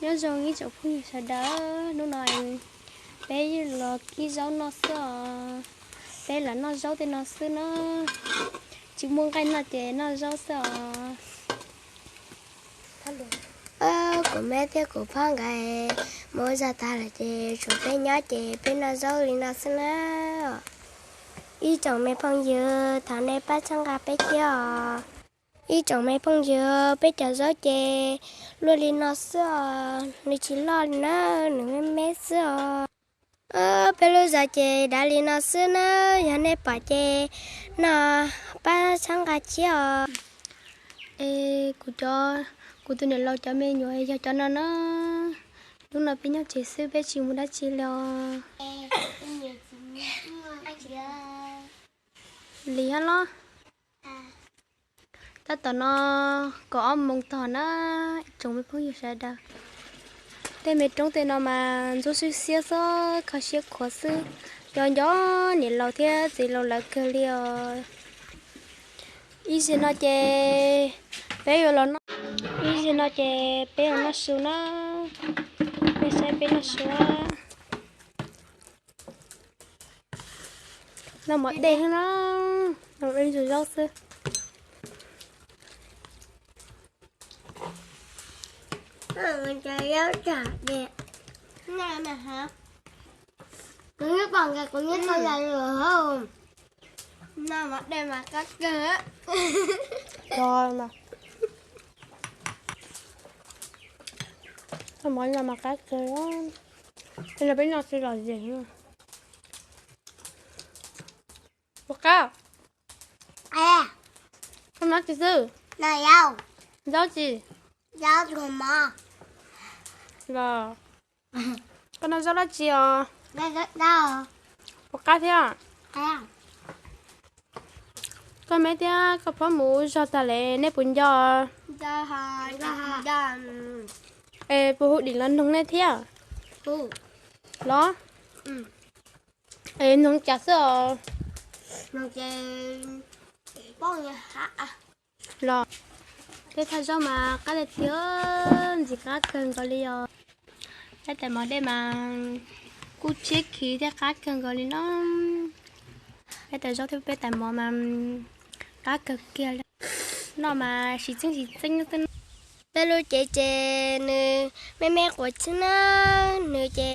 Nyob zoo ib tsoom phooj ywg sawv daws, hnub no peb los kib zaub noj xwb os. Peb lam noj zaub tej no xwb na, tsis muaj nqaij noj ces noj zaub xwb os. Kuv me thiab kuv phauj nkawd mus zog tag lawm ces tshuav peb nyob ces peb noj zaub li no xwb na. Ib tsoom me phooj ywg, thov nej pab txhawb nqa peb thiab os. Ib tsoom me phooj ywg, peb cov zaub ces luaj li no xwb os, nws tsis loj li na, nws me me xwb os. Peb lub zos ces dav li no xwb na, yog nej pom ces no pab txhawb nqa thiab os. Es kuv cov, kuv tus niam laus cov me nyuam yog cov no na. Hnub no peb nyob tsev xwb, peb tsis mus dab tsi li os. Li hab los. Tab tom no kaum ob moos tog na, ib tsoom me phooj ywg sawv daws. Tej me roob tej no mas ntxub xiab xiab xwb, kho siab khuav xwb. Nco nco niam laus thiab txiv laus lawv kawg li os. Ib zaug no ces peb yuav los noj, ib zaug no ces peb yuav noj su na. Nej saib peb noj su. Noj mov dej xwb na, noj zaub xwb. Kuv nyob pom nkawd, kuv nyob tau yam li, noj mov dej mas qab kawg. Noj mov no mas qab kawg, no peb noj tsis lom zem. Puas qab? Koj noj tsis xwb? Zaub tsis? Los, koj noj zaub dab tsi os? Puas qab thiab? Koj me thiab koj phob mus zog tag lawm nej puas nco? Es puas hu dim los noog nej thiab? Los? Es noog cas xwb os? Los, tej thaj zaub mas qab tiag tiag, ntxim qab kawg nkaus li os. Peb tais mov dej mas kuj tshiab khiv thiab qab kawg nkaus li no. Peb tais zaub thiab peb tais mov mas qab kawg kiag li. Noj mas sis txeeb sis txeeb xwb. Peb lub cev ces nws me me quav txhwb na, nws ces